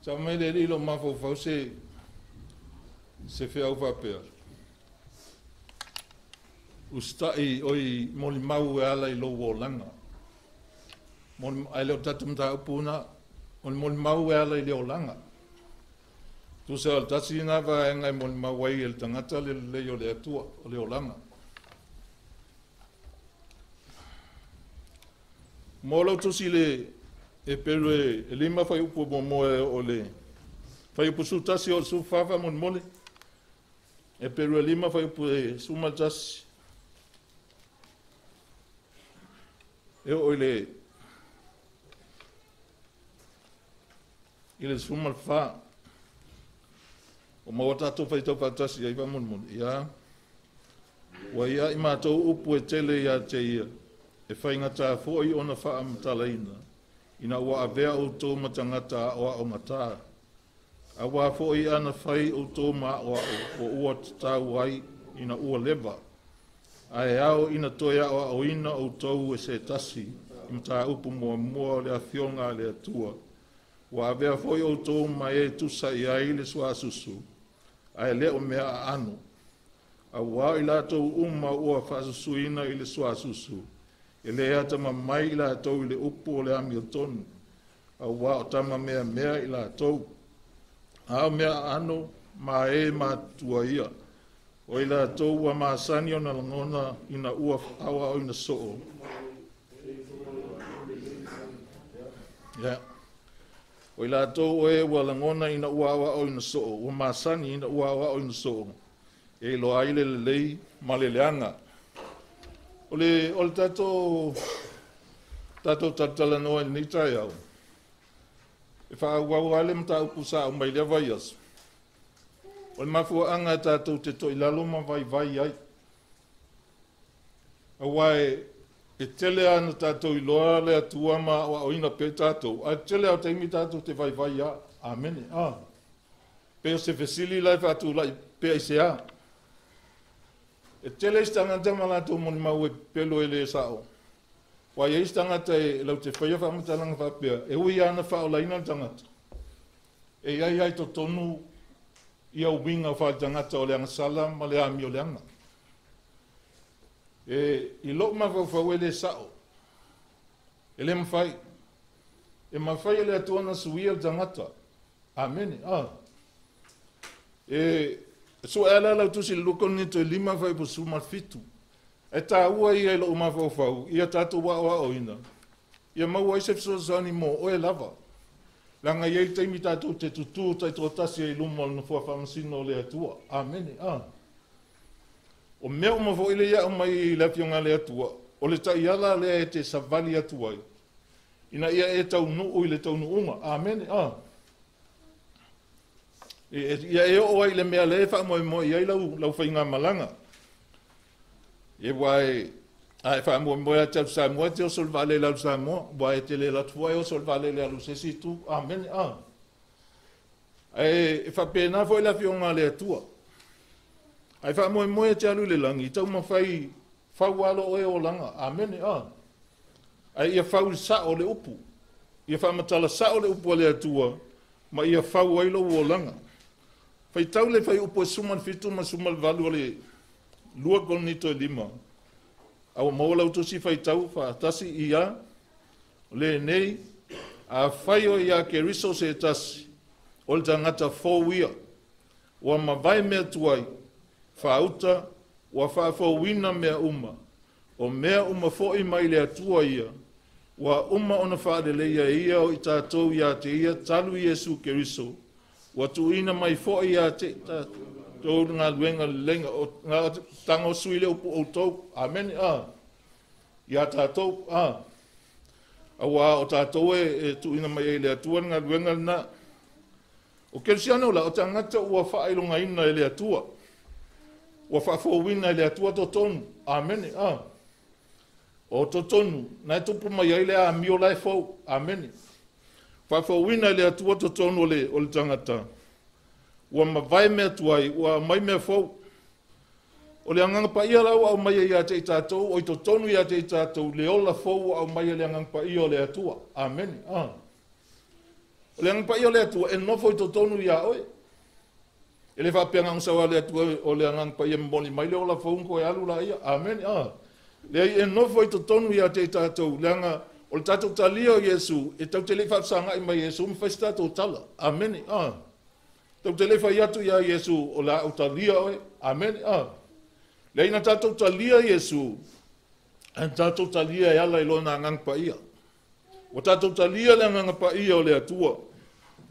Sa mai le alii i lou mafaufau se feau faapea. Usita'i oi molimau e ala i lou olaga. Ae le o tatou mataupu na, o le molimau e ala i le olaga. Tusa o le tasi lena vaega e molimau ai e le tagata le lelei o le Atua, o le olaga. Mo lau tusi le Eperu e 5 fuaiupu muamua e oo i le fuaiupu 11 o le 14 faamolemole. Eperu e 5 fuaiupu e 11 e oo i le 14. O maua tatou faitau faatasi ai faamolemole. Ia, ua ia i matou upu e tele ia te ia, e faigata foi ona faamatalaina, ina ua avea outou ma tagata aoaogata. Auā foi ana fai outou ma aoao, o ua tatau ai ina ua leva. Ae ao ina toe aoaoina outou e se tasi i mataupu muamua o le afioga a le Atua. Ua avea foi outou ma e tusa i ai le suasusu, ae le o mea aano. Auā i latou uma ua faasusuina i le suasusu, e le atamamai i latou i le upu o le amiotonu, auā o tama meamea i latou. A o mea aano ma e matutua ia, o i latou ua masani ona lagona ina ua aoaoina soo. Yeah. O i latou o e ua lagona ina ua aoaoina soo, ua masani ina ua aoaoina soo, e iloa ai le lelei ma le leaga. O le tatou talatalanoa i lenei taeao, e faaauau lava le mataupu sa aumai lea vaiaso. O le mafuaaga e tatou te toilalo ma vaivai ai. Auā e tele lava na tatou iloa le Atua ma aoaoina pea tatou, ae tele lava o taimi tatou te vaivai lava. Amene. Pe o se fesili la e faatulai pea i se a. E tele isi tagata ma latou molimau e pelo e le sao. Ua i ai isi tagata e lau te faia faamatalaga faapea, e ui lava na faaolaina le tagata. E i ai ai totonu ia uiga faale-tagata o le agasala ma le amioleaga. E i lou mafaufau e le sao. E le mafai. E mafai e le Atua na suia le tagata. Amene. E sue ala lau tusi le 2 Korinito 5 fuaiupu 17. E tāua ia i lou mafaufau, ia tatou aoaoina, ia maua ai se fesoasoani mo oe lava. Leaga i ai le taimi tatou te tutū taitoatasi ai i luma o le nofoa faamasino o le Atua. Amene. O mea uma foi le ia aumai i le afioga a le Atua, o le taiala lea e te savali atu ai, ina ia e taunuu i le taunuuga. Amene. Ia e oo ai i le mea lea e faamoemoe i ai lau faigamalaga. E ua e a e faamoemoe atu alu Samoa, te oso le vaalele alu Samoa, ua e te le alu atu fua e oso le vaalele alu se isi itu. Amene. Ae faapena foi le afioga a le Atua. Ae faamoemoe te alu i le lagi, taumafai fau alo oe olaga. Amene. Ae ia fau sao le upu. Ia faamatala sao le upu a le Atua, ma ia fau ai lou olaga. Faitau le fuaiupu e 17 ma 18 o le 2 Korinito 5. A ua maua lau tusi faitau faatasi ia lenei, a fai o ia Keriso se tasi, o le tagata fou ia, ua mavae mea tuai, faauta, ua faafouina mea uma, o mea uma foi mai le Atua ia, ua uma ona faaleleia ia o i tatou ia te ia talu Iesu Keriso, ua tuuina mai foi ia te tatou le galuega lelega, o tago sui le upu outou. Amene. Ia tatou. Auā o tatou e tuuina mai ai le Atua le galuega lena. O Kerisiano la, o tagata ua faailogaina e le Atua, ua faafouina e le Atua totonu. Amene. O totonu, na e tupu mai ai le amio la e fou. Amene. Faafouina e le Atua totonu o le tagata, ua mavae mea tuai, ua aumai mea fou. O le agaga paia la ua aumai ia te i tatou, o i totonu ia te i tatou, le ola fou ua aumai e le agaga paia o le Atua. Amene. O le Agaga Paia o le Atua e nofo i totonu iā oe. E le faapea na o sau lava le Atua o le Agaga Paia e momoli mai le ola fou ona toe alu laia. Amene. Leai, e nofo i totonu ia te i tatou, leaga o le tatou talia o Iesu, e tatou te le i faafesaga'i mai Iesu ma fai se tatou tala. Amene. Tatou te le i fai atu iā Iesu o le a ou talia oe. Amene. Leai, na tatou talia Iesu, ae na tatou talia e ala i lona Agaga Paia. Ua tatou talia le Agaga Paia o le Atua,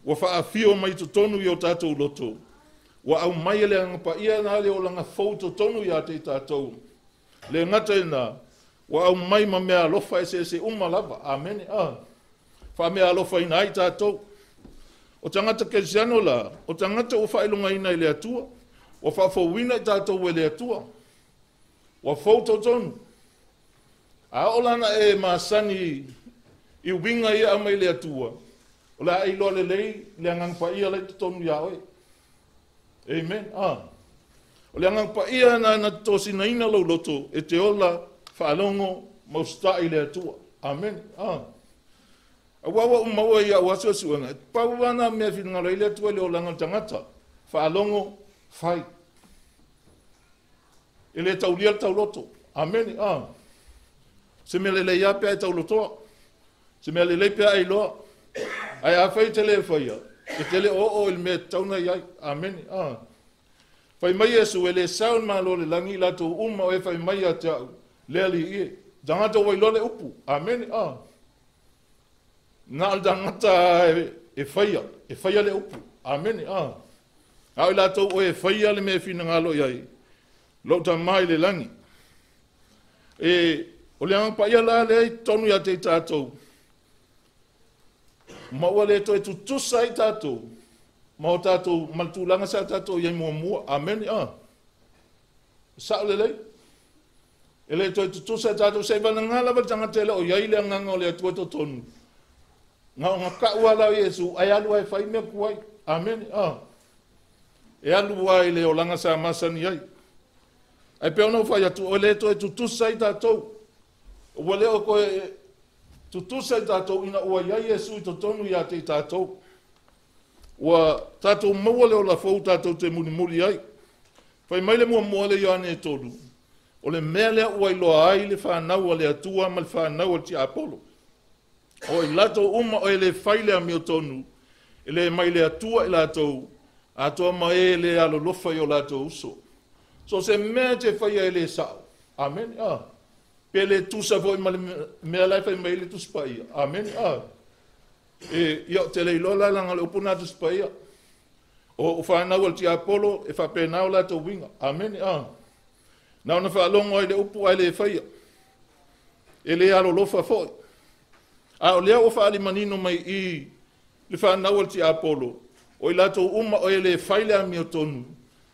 ua faafio mai totonu i o tatou loto, ua aumai e le Agaga Paia na le olaga fou totonu ia te i tatou. Le gata i lena, ua aumai ma mea alofa eseese uma lava. Amene. Faamea alofaina ai tatou. O tagata kerisiano la, o tagata ua faailogaina i le Atua, ua faafouina i tatou e le Atua, ua fou totonu. A oo la na e masani i uiga ia aumai le Atua, o le a e iloa lelei le Agaga Paia la i totonu iā oe. Amen. O le Agaga Paia na na tosinaina lou loto e te ola faalogo ma usitai i le Atua. Amen. Aua ua ou maua i au asuasuega, e pau lava na mea e finagalo ai le Atua i le olaga o le tagata. Faalogo, fai. E le taulia le tauloto. Amene. Se mea lelei lava pe a e taulotoa. Se mea lelei pe a e iloa. Ae afai e te le faia, e te le oo i le mea e tatau ona i ai. Amene. Fai mai Iesu, e le sao i le Malo o le lagi i latou uma o e fai mai ia te au, le Alii e. Tagata ua iloa le upu. Amene. Na o le tagata e faia, e faia le upu. Amene. A o i latou o e faia le mea e finagalo i ai, lou Tama i le lagi. E, o le Agaga Paia la lea i totonu ia te i tatou, ma ua le toe tutusa ai tatou ma o tatou ma le tulaga sa tatou i ai muamua. Amene. Sa'o lelei. E le toe tutusa ai tatou, se i vagana lava le tagata e le o i ai le Agaga o le Atua i totonu. Na ona ta'u lava la o Iesu, ae alu lava e fai mea tuai. Amene. E alu lava i le olaga sa masani ai. Ae pei ona ou fai atu, o le toe tutusa ai tatou. Ua le o toe tutusa i tatou ina ua i ai Iesu i totonu ia te i tatou. Ua tatou maua le ola fou tatou te mulimuli ai. Fai mai le muamua le Ioane 3, o le mea lea ua iloa ai le fanau a le Atua ma le fanau a le tiapolo. O i latou uma o e le fai le amiotonu, e le mai le Atua i latou, atoa ma e le alolofa i o latou uso. So se mea e te faia e le sa'o. Amene. Pe le tusa foi ma le mea la e fai mai le Tusi Paia. Amene. E, ia o te le iloa la langa le upu na Tusi Paia. O fanau a le tiapolo e faapena o latou uiga. Amene. Na ona faalogo ai le upu ae le faia. E le alolofa foi. A o lea ua faalimanino mai i le fanau a le tiapolo, o i latou uma o e le fai le amiotonu,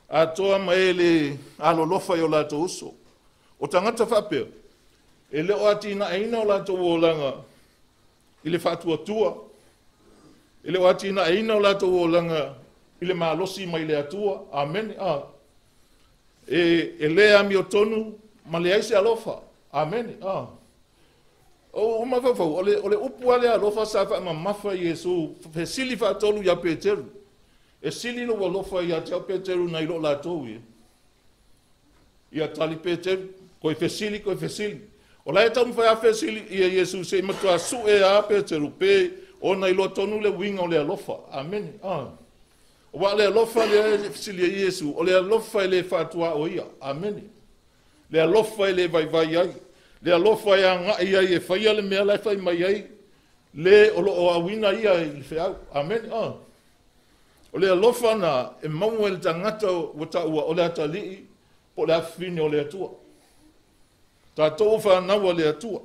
atoa ma e le alolofa i o latou uso. O tagata faapea, e le o atinaeina o latou olaga i le faatuatua, e le o atinaeina o latou olaga i le malosi mai le Atua. Amene. E le amiotonu ma leai se alofa. Amene. O mafaufau, o le upu a le alofa sa faamamafa i Iesu, fesili faatolu ia Peteru. E sili lou alofa ia te au Peteru nai lo latou ia. Ia tali Peteru, koe fesili, koe fesili. O la e taumafai a fesili ia Iesu se i matua su'e a Peteru pe ona iloa tonu le uiga o le alofa. Amene. Ua le alofa lea e fesili ai Iesu, o le alofa e le faatuā o ia. Amene. Le alofa e le vaivai ai. Le alofa e aga'i ai e faia le mea la e fai mai ai, le o loo auina ia i le feau. Amene. O le alofa na e maua e le tagata ua taua o le atalii po o le afafine o le Atua. Tatou fanau a le Atua.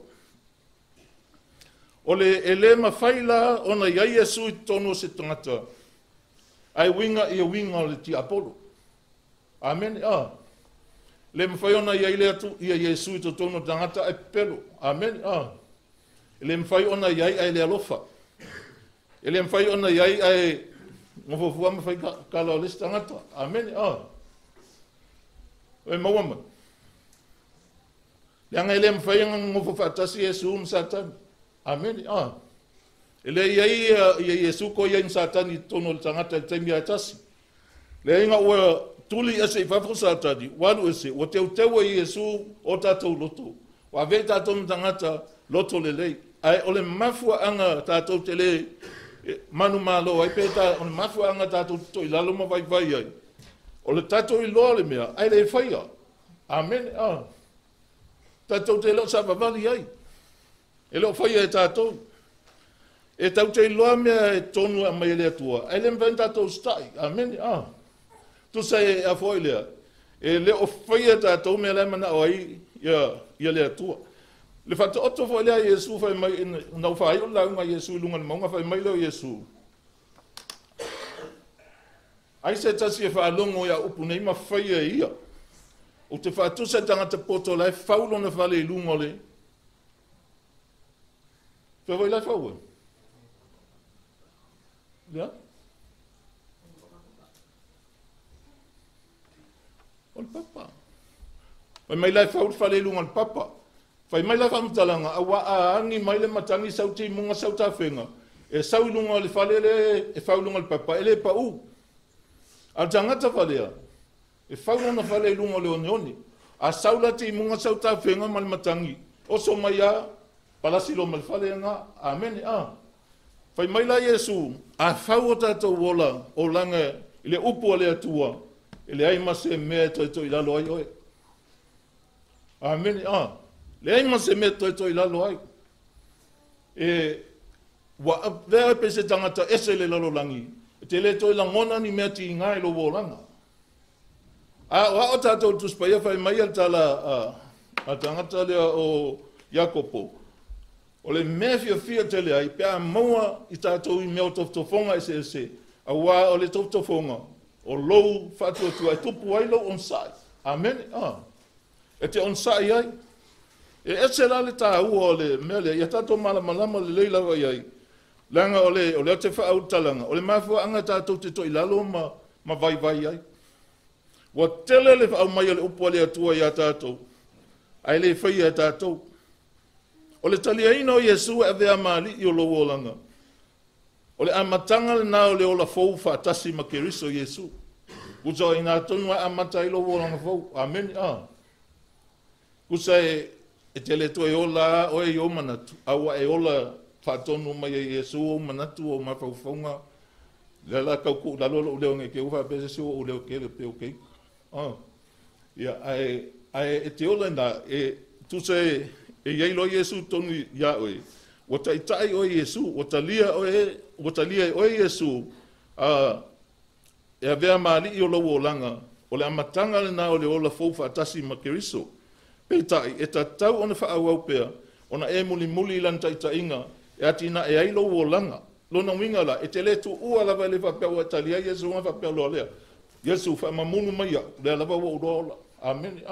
O le e le mafai la ona i ai Iesu i totonu o se tagata, ae uiga ia uiga o le tiapolo. Amene. Le mafai ona i ai le atu ia Iesu i totonu o tagata ae pepelo. Amene. E le mafai ona i ai ae le alofa. E le mafai ona i ai ae gofofua ma fai kala o le isi tagata. Amene. E maua mai. Leaga e le mafai ona nonofo faatasi Iesu ma Satani. Amene. E le i ai ia Iesu ko ia i Satani i totonu o le tagata i le taimi a tasi. Le inga ua tuli ese i fafo Satani, ua alu ese, ua teuteu e Iesu o tatou loto. Ua avea i tatou ma tagata loto lelei. Ae o le mafuaaga tatou te le manumalo ai pe ta, o le mafuaaga tatou te toilalo ma vaivai ai. O le tatou iloa le mea, ae le faia. Amene. Tatou te le o savavali ai. E le o faia e tatou. E tau te iloa mea e tonu a mai e le Atua, ae le mafai ona tatou stai. Amene. Tusa e a foi lea, e le o faia tatou mea la e manao ai ia le Atua. Le faataoto foi lea Iesu fai mai, na ua faaiu le lauga a Iesu i luga o le mauga, fai mai lea o Iesu, ai se tasi e faalogo ia upu nei ma faia e ia. Ou te faatusa i tagata poto la e fau lona fale i luga o le... Fea foi la e fau ai? Lea? O le papa. Fai mai la e fau le fale i luga o le papa. Fai mai la faamatalaga, aua a agi mai le matagi sau timuga sau tafega, e sau i luga o le fale le e fau i luga o le papa, e le pau. A le tagata falea, e fau lona fale i luga o le oneone. A sau la timuga sau tafega ma le matagi, oso mai a, palasi lo ma le fale nga. Amene. Fai mai la Iesu, a fau o tatou ola, olaga i le upu a le Atua, e leai ma se mea e toetoe i lalo ai oe. Amene. Leai ma se mea e toetoe i lalo ai. E ua avea pe se tagata ese le lalolagi, e te le toe lagona ni mea tiga i lou olaga. A o ao tatou Tusi Paia fai mai le tala a tagata lea o Iakopo, o le mea fiafia tele ai pe a maua i tatou i mea o tofotofoga eseese, aua o le tofotofoga o lou faatuatua e tupu ai lou onosai. Amene. E te onosai ai. E ese la le taua o le mea lea, ia tatou malamalama lelei lava i ai. Leaga o le te faaulutalaga, o le mafuaaga tatou te toilalo ma vaivai ai. Ua tele le faaumai o le upu a le Atua ia tatou, ae le faia e tatou. O le taliaina o Iesu e avea maali'i o lou olaga. O le amataga lena o le ola fou faatasi ma Keriso Iesu. Kusa o ina tonu a amata ai lou olaga fou. Amene. Kusa e te le toe ola oe i o manatu, a ua e ola faatonu mai e Iesu o manatu o mafaufauga. Le la kau ku lalo lo leo nge ke ufa pe se o leo ke le pe o ke. Ia ae e te ola na e tusa e iai lo Iesu tonu ia oe. Ua taitai oe Iesu, ua talia oe, ua talia oe Iesu, e avea maali'i o lou olaga, o le amataga lena o le ola fou faatasi ma Keriso. Peitai, e tatau ona faaauau pea, ona e mulimuli i lana taitaiga, e atina e ai lou olaga. Lona uiga la, e te le tuua lava e le faapea ua talia Iesu nga faapea loa lea. Iesu faamamunu mai au, lea lava ua ou loa ola. Amene.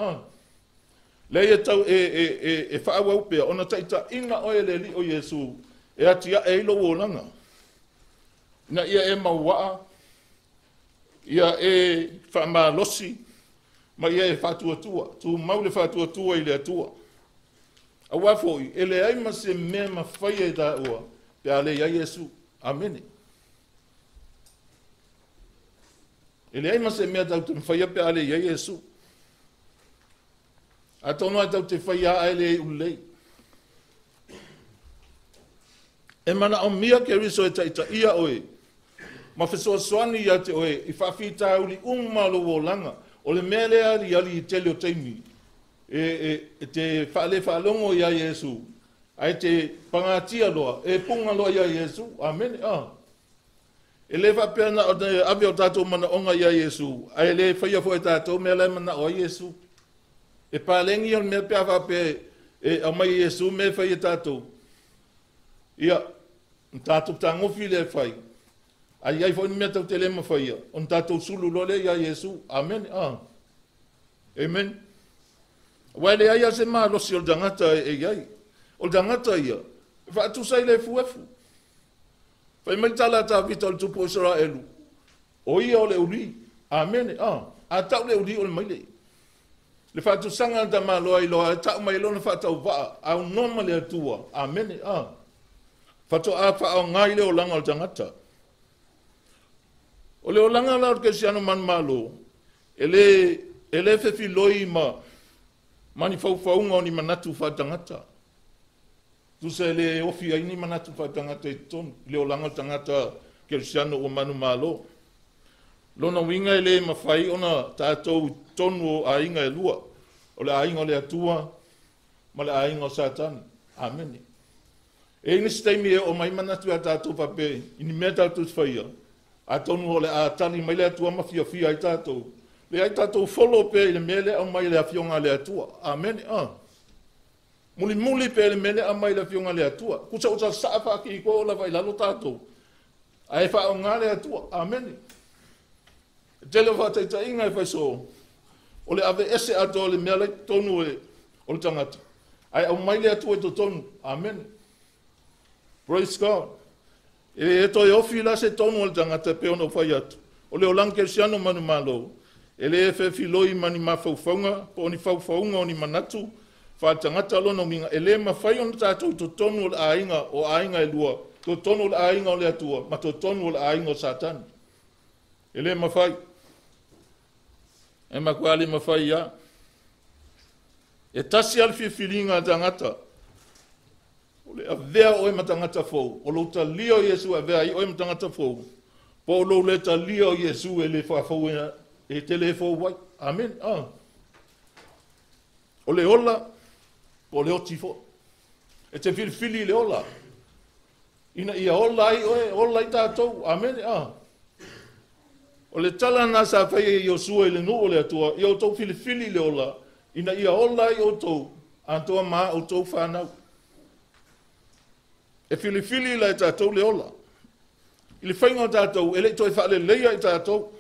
Lea e tau e faaauau pea, ona taitaiga oe le alii o Iesu, e atiae ai lou olaga. Ina ia e mauaa, ia e faamalosi, ma ia e faatuatua, tumau le faatuatua i le Atua. Aua foi, e leai ma se mea mafaia i taua, pe a le iai Iesu. Amene. E leai ma se mea tau te mafaia pe a le iai Iesu. A tono ai tau te whaia ai le ulei. E mana o mia ke riso e taita ia oe. Ma fesoasoani ia te oe i faafita uli uma lo olaga. O le mea lea ali ali i tele o taimi. E te faale faalogo ia Iesu. Ae te pangatia loa, e punga loa ia Iesu. Amene. E le faapea na ave o tatou manaoga ia Iesu. Ae le faia foi tatou mea la e manao ai Iesu. E palengi o le mea pe a faapea e aumai Iesu mea e faia tatou. Ia, tatou tagofi le fai. Ai ai foi ni mea tau te le mafaia. O tatou sulu loa lea ia Iesu. Amene. Amen. Ua le ai a se malosi o le tagata e iai. O le tagata ia, e faatusa i le efuefu. Fai mai tala Tavita o le tupu o Israelu. O ia o le uli. Amene. A tau le uli o le maile. Le faatusaga na tamaloa i loa, e tau mai lona faatauvaa, au noma le Atua. Amene. Faatoa faaaoga i le olaga o le tagata. O le olaga la o le kerisiano manumalo, e le fefiloi ma ni faufauga o ni manatu faaletagata. Tusa e le ofi ai ni manatu faaletagata i totonu, i le olaga o le tagata kerisiano ua manumalo. Lona uiga e le mafai ona tatou i totonu o aiga e lua, o le aiga o le Atua ma le aiga o Satani. Amene. E i ai nisi taimi e oo mai manatu ia tatou faapea i ni mea tatou te faia, atonu o le a tali mai le Atua ma fiafia ai tatou. Leai, tatou follow pea i le mea lea aumai i le afioga a le Atua. Amene. Mulimuli pea i le mea lea aumai i le afioga a le Atua. Tusa ua sasaa faakiko lava i lalo tatou, ae faaaoga le Atua. Amene. E tele o faataitaiga e fai so, o le aveese atoa o le mea la i totonu o le tagata, ae aumai le Atua i totonu. Amene. Praise God. E toe ofi la se tonu o le tagata pe ona fai atu. O le olaga kerisiano manumalo, e le fefiloi ma ni mafaufauga, po o ni faufauga o ni manatu faaletagata. Lona uiga, e le mafai ona tatou totonu o le aiga, o aiga e lua, totonu o le aiga o le Atua ma totonu o le aiga o Satani. E le mafai. E matua le mafai ia. E tasi lava le filifiliga a tagata. O le avea oe ma tagata fou, o lou talia o Iesu e avea ai oe ma tagata fou, po o lou le talia o Iesu e le faafou e te le fou ai. Amen. O le ola, po o le oti foi. E te filifili i le ola, ina ia ola ai oe, ola ai tatou. Amen. O le tala na sa fai e Iosua i le nuu o le Atua, ia outou filifili i le ola, ina ia ola ai outou, atoa ma outou whanau. E filifili la e tatou le ola. I le faiga o tatou, e le i toe faaleleia i tatou,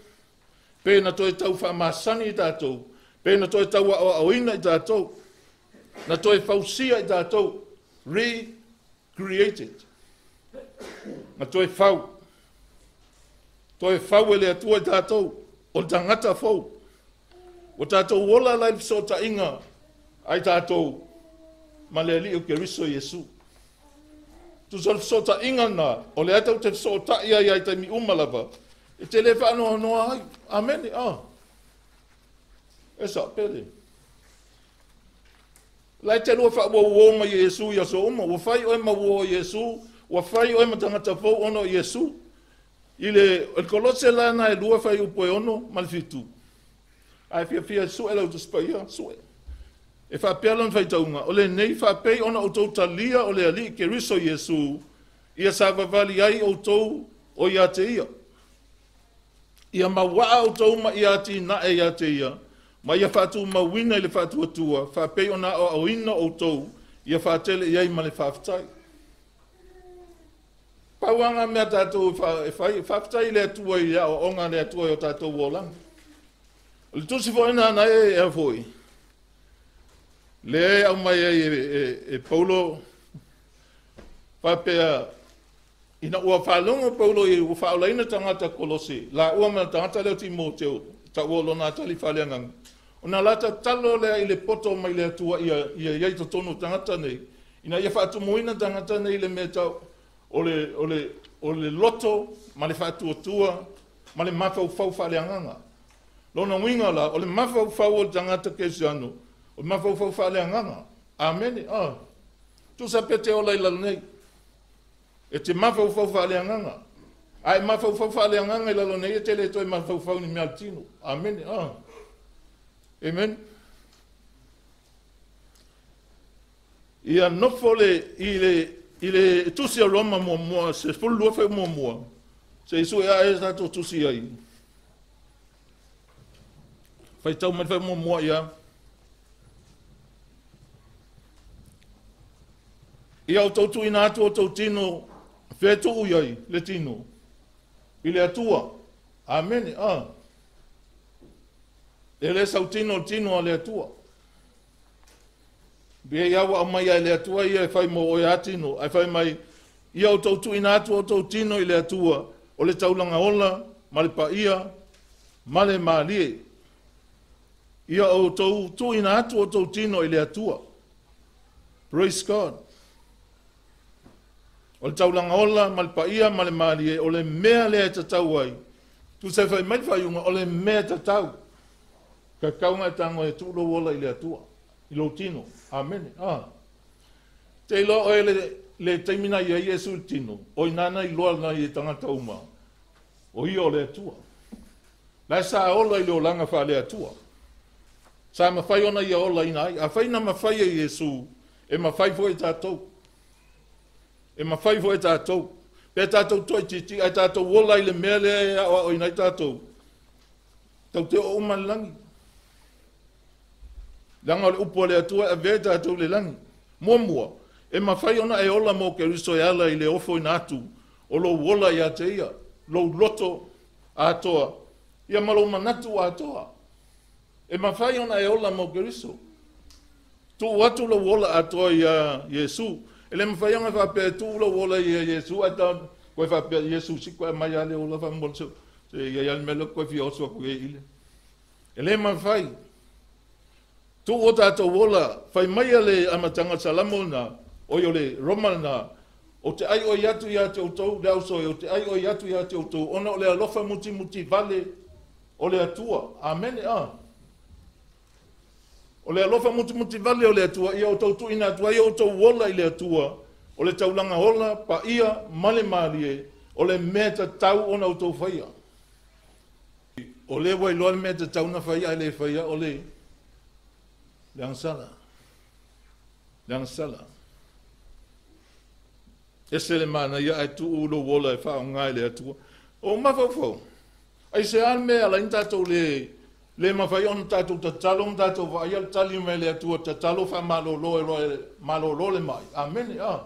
pe na toe tau faamasani i tatou, pe na toe tau aoaoina i tatou, na toe fausia i tatou, recreated. Na toe fau. Toe fau e le Atua i tatou, o le tagata fou. Ua tatou ola la i le fesootaiga ai tatou ma le Alii o Keriso Iesu. Tusa o le fesootaiga na, o le ata ou te fesootai ai ai taimi uma lava, e te le faanoanoa ai. Amene. E sa pele. La e te lua faauauo mai Iesu i aso uma, ua fai oe ma uo o Iesu, ua fai oe ma tagata fou ona o Iesu. I le Kolose la na e 2 fai upu e 6 ma le 7. Ae fiafia sue lau Tusi Paia, sue. E faapea lona faitauga, o lenei faapei ona outou talia o le Alii Keriso Iesu, ia savavali ai outou o ia te ia. Ia mauaa outou ma ia atinae ia te ia, ma ia faatumauina i le faatuatua, faapei ona aoaoina outou, ia faatele i ai ma le faafetai. Pau lava mea tatou e fai, faafetai i le Atua i le aoaoga a le Atua i o tatou olaga. O le tusi foi na e foi, le aumai ai e Paulo, faapea, ina ua faalogo Paulo i ua faaolaina tagata Kolose, la ua ma tagata lea o Timoteo, taua o lona atali faaleagaga. Ona la tatalo lea i le poto mai le Atua ia ia i totonu o tagata nei, ina ia faatumuina tagata nei le mea tau o le loto ma le faatuatua ma le mafaufau faaleagaga. Lona uiga la, o le mafaufau o le tagata kerisiano, o le mafaufau faaleagaga. Amene. Tusa pe te ola i lalo nei, e te mafaufau faaleagaga. Ae mafaufau faaleagaga i lalo nei, e te le toe mafaufau ni mea o le tino. Amene. Amen. Ia nofo le i le tusi o Roma muamua, se 12 fai muamua, se Iesu e ae tatou tusi ai. Faitau mai fai muamua ia. Ia outou tuuina atu outou tino, fetuu i ai le tino, i le Atua. Amene. E le sautino le tino a le Atua. Pe ia ua aumai ai le Atua ia e fai mo oe a tino, ai fai mai, ia outou tuuina atu outou tino i le Atua, o le taulaga ola, ma le paia, ma le malie. Ia outou tuuina atu outou tino i le Atua. Praise God. O le taulaga ola ma le paia ma le malie, o le mea lea e tatau ai. Tusa e fai mai le faaiuga, o le mea e tatau. Tatau ona e tago e tuu lou ola i le Atua, i lou tino. Amene. Te iloa oe le taimi na i ai Iesu i le tino, o i nana iloa na i e tagata uma, o ia o le Atua. La e sa ola i le olaga faale Atua. Sa mafai ona ia ola ina ai. Afai na mafai e Iesu, e mafai foi e tatou. E mafai foi e tatou. Pe tatou toaitiiti, ai tatou ola i le mea lea e aoaoina ai tatou. Tau te o uma le lagi. Leaga o le upu a le Atua e avea tatou le lagi. Muamua, e mafai ona e ola mo Keriso e ala i le ofoina atu o lou ola ia te ia, lou loto atoa, ia ma lou manatu atoa. E mafai ona e ola mo Keriso. Tuu atu lou ola atoa ia Iesu. E le mafai ona faapea tuu lou ola ia Iesu, ai ta koe faapea Iesu si koe mai ale ola fa mo se ia ia le mea koe fia oso aku e ile. E le mafai. Tuu o tatou ola, fai mai le amataga Salamo na, o i o le Roma na, o te ai o i atu ia te outou, le auso o te ai o i atu ia te outou, ona o le alofa mutimuti vale o le Atua. Amene a. O le alofa mutimuti vale o le Atua, ia outou tuuina atu ai outou ola i le Atua, o le taulaga ola, paia, ma le malie, o le mea tatau ona outou faia. O le ua iloa le mea tatau na faia ai le faia, o le agasala. Le agasala. Ese le mana ia ai tuu lou ola e faaaoga i le Atua. O mafaufau, ai se a le mea ala ai tatou le mafai ona tatou tatalo ma tatou vaaia le tali mai le Atua, tatalo faamalolo e loa malolo le mai. Amene a.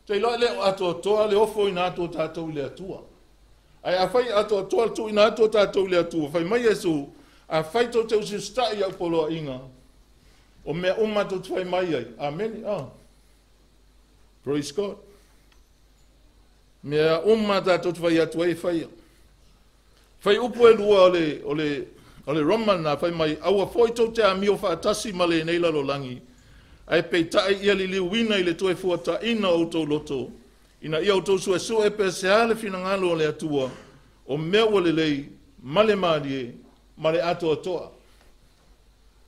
Te iloa le o atoatoa le ofoina atu o tatou i le Atua. Ai afai atoatoa le tuuina atu o tatou i le Atua, fai mai Iesu, afai tou te usiusitai i au poloaiga, o mea uma tou te fai mai ai. Amene a. Praise God. Mea uma tatou te fai atu ai e faia. Fai upu e lua o le Roma na fai mai, aua foi tou te amio faatasi ma lenei lalolagi, ai peitai ia liliuina i le toe fuataina o outou loto, ina ia outou suesue pe se a le finagalo o le Atua, o mea ua lelei, ma le malie, ma le atoatoa.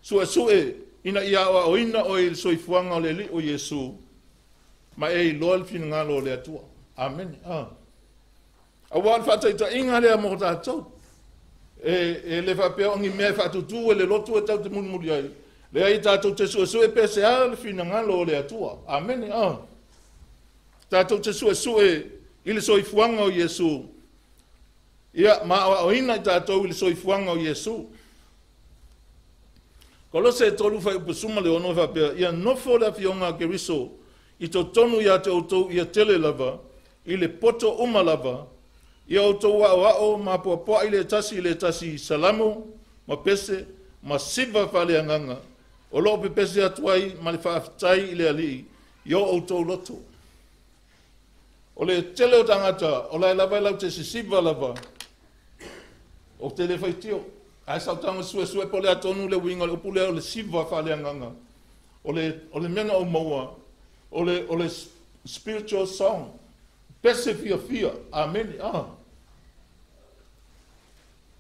Suesue ina ia aoaoina oe i le soifuaga o le Alii o Iesu, ma e iloa le finagalo o le Atua. Amene. Aua o le faataitaiga lea mo tatou. E le faapea o ni mea e faatutu e le lotu e tau te mulimuli ai. Leai tatou te suesue pe se a le finagalo o le Atua. Amene. Tatou te suesue i le soifuaga o Iesu. Ia ma aoaoina i tatou i le soifuaga o Iesu. Kolose 3 fai upu 16 faapea, ia nofo le afioga a Keriso i totonu ia te outou ia tele lava, i le poto uma lava, ia outou aoao ma apoapoai le tasi i le tasi salamo, ma pese, ma siva faaleagaga, o loo pepese atu ai ma le faafetai i le Alii, i o outou loto. O le tele o tagata, o lae lava e lau te sisiva lava, o te le faitio. Ae sautaga suesue po le atonu le uiga o le upu lea o le siva faaleagaga. O le mea na ou maua, o le spiritual song. Pese fiafia. Amene.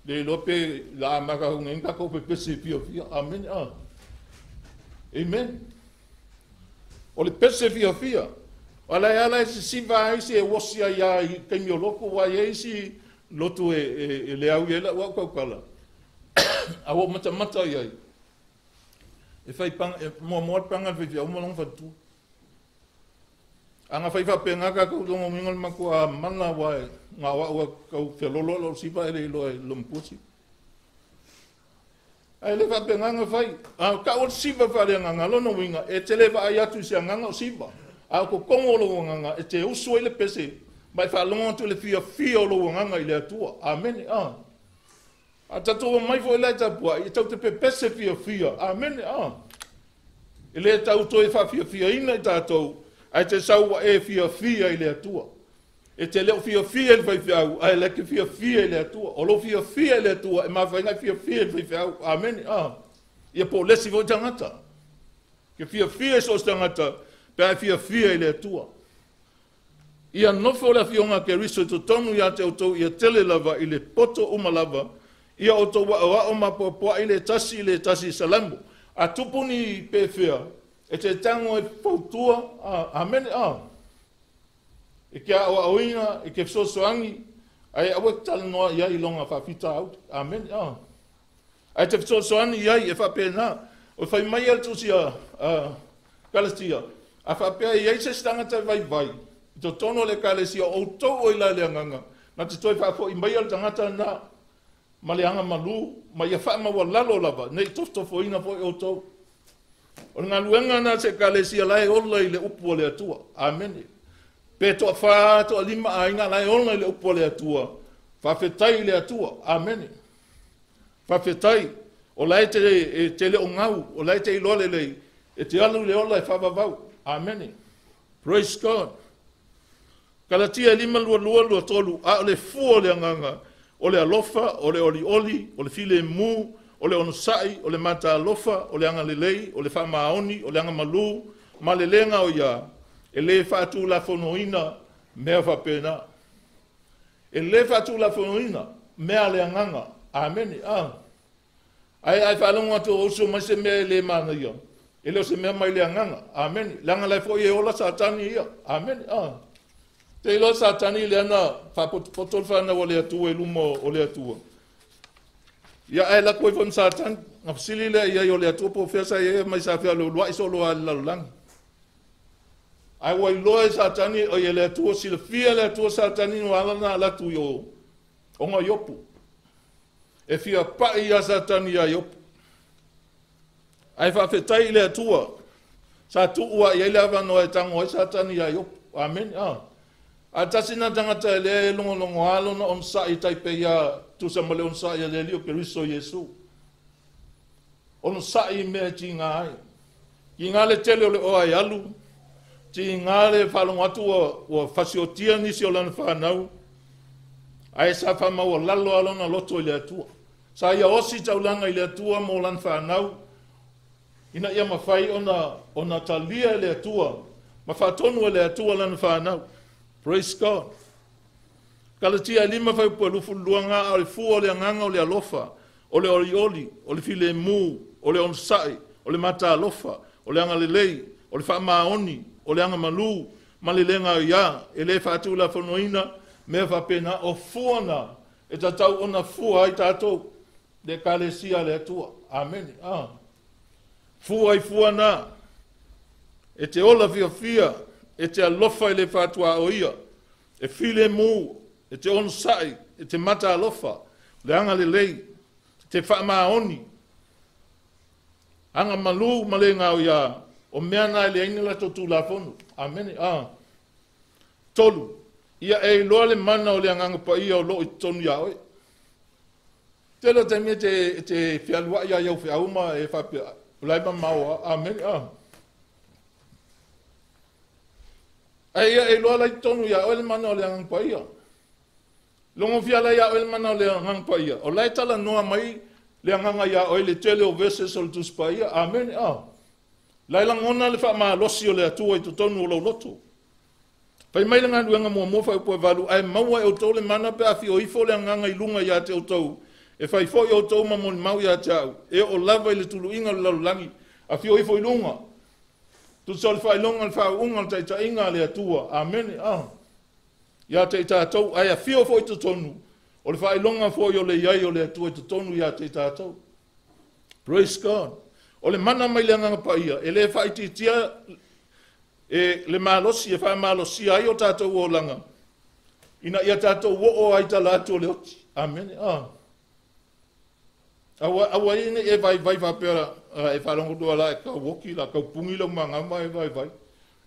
Le iloa pe la amaka hunga inga ko pe pese fiafia. Amene. Amen. O le pese fiafia. O la ala e sisiva ai se osi ai ai kaimi o loko wa ai si lotu e le au i la ua kaukala. A ua matamata i ai. E fai panga, e mua mua panga le fai uma longa fatu. Anga fai faapea ka kau longa minga le makua mana wa e ngā wa ua kau felolo lo sipa e le iloa e lompusi. Ai le faapea ngā fai. A ka o sipa whare ngā lono winga e te le vai atu i se nganga o sipa. A ko kongo lo nganga e te usu ai le pese. Mai whaalonga atu le fia fia o lo nganga i le Atua. Amene. A tatou mai foi lai tapua, i tau te pepese fia fia. Amene. E le tau toe whaafia fia ina i tātou, ai te saua e fia fia i le Atua. E te leo fia fia i le whaiwhiau, ai le ke fia fia i le Atua. O lo fia fia i le Atua, e mawhainga fia fia i le whaiwhiau. Amene. Ia po lesi foi tangata. Ke fia fia i so tangata, pe ai fia fia i le Atua. Ia nofo le afioga a Keriso i totonu ia te outou ia tele lava i le poto uma lava, ia outou aoao ma poapoa'i le tasi i le tasi i salamo. A tupu ni pefea, e te tago e fautua, amene, E ke aoaoina, e ke fesoasoani, ae aua e te talanoa i ai i loga faafitauli. Amene, Ae te fesoasoani i ai e faapena. O fai mai e le tusi a Galatia, a faapea e i ai se isi tagata e vaivai i totonu o le ekalesia, o outou o i la le agaga, na te toe faafoi mai le tagata na ma le agamalu, ma ia faamaualalo lava, nei tofotofoina foi outou. O le galuega na se ekalesia la e ola i le upu o le Atua. Amene. Pe toa 4, toa 5 aiga la e ola i le upu o le Atua. Faafetai i le Atua. Amene. Faafetai. O la e te le o gau, o la e te iloa lelei, e te alu i le ola e faavavau. Amene. Praise God. Galatia 5:22-23, a o le fua o le agaga, o le alofa, o le olioli, o le filemu, o le onosai, o le matalofa, o le agalelei, o le faamaoni, o le agamalu, ma le lega o ia, e le faatulafonoina mea faapena. E le faatulafonoina mea a le agaga. Amene. Ae faalogo atu o uso mai se mea e le manaia, e le o se mea mai le agaga. Amene. Leaga la foi e ola Satani ia. Amene. Te iloa Satani le ana faapotopoto le fanau o le Atua i luma o le Atua. Ia ae lako ifo ma Satani, na fesili lea i ai o le Atua po o fea sa i ai mai sa fea le uluai solo a le lalolagi. Ae ua iloa e Satani o le Atua, silafia le Atua Satani no ala na alatu i o ona Iopu. E fia pai ia Satani ia Iopu. Ae faafetai i le Atua, sa tuu ai le avanoa e tango ai Satani ia Iopu. Amene. A tasi na tagata e le logologo lona onosai tai pe ia tusa ma le onosai a le Alii o Keriso Iesu. Onosai i mea e tiga ai. Tiga le tele o le oa e alu, tiga le faalogo atu ua fasiotia nisi o lana fanau, ae sa faamaualalo a lona loto i le Atua. Sa ia osi taulaga i le Atua mo lana fanau, ina ia mafai ona talia e le Atua, ma faatonu e le Atua lana fanau. Praise God. Galatia 5:22, a o le fua o le agaga o le alofa, o le olioli, o le filemu, o le onosai, o le matalofa, o le agalelei, o le faamaoni, o le agamalu, ma le lega ia, e le faatulafonoina mea faapena. O fua na e tatau ona fua ai tatou le ekalesia a le Atua. Amene. Fua i fua na e te ola fiafia, e te alofa i le faatuaoia, e filemu, e te onosai, e te matalofa, le agalelei, te faamaoni, agamalu ma le gaoia, o mea na e leai ni latou tulafono. Amene. 3, ia e iloa le mana o le agaga paia o loo i totonu ia oe. Tele o taimi e te fealuai ia iau feau ma e faapea, o lai mamao. Amene. Ae ia e iloa lai totonu ia oe le mana o le agaga paia. Logo fia lai ia oe le mana o le agaga paia. O lai talanoa mai le agaga ia oe le tele o verses o le Tusi Paia. Amene. Lai lagona le faamalosi o le Atua i totonu o lou loto. Fai mai le galuega muamua 8, ae maua e outou le mana pe afio ifo le agaga i luga ia te outou, e fai foi outou ma molimau ia te au, e oo lava i le tuluiga o le lalolagi. Afio ifo i luga, tusa o le faailoga, le faauuga, le taitaiga a le Atua. Amene. Ia te i tatou, ae afio foi totonu, o le faailoga foi o le iai o le Atua i totonu ia te i tatou. Praise God. O le mana mai le agaga paia, e le faaitiitia e le malosi e faamalosia ai o tatou olaga, ina ia tatou oo ai tala atu o le oti. Amene. Aua ia nei e vaivai faapea, e faalogo la e kauoki, la kaupungi lau magama e vaivai.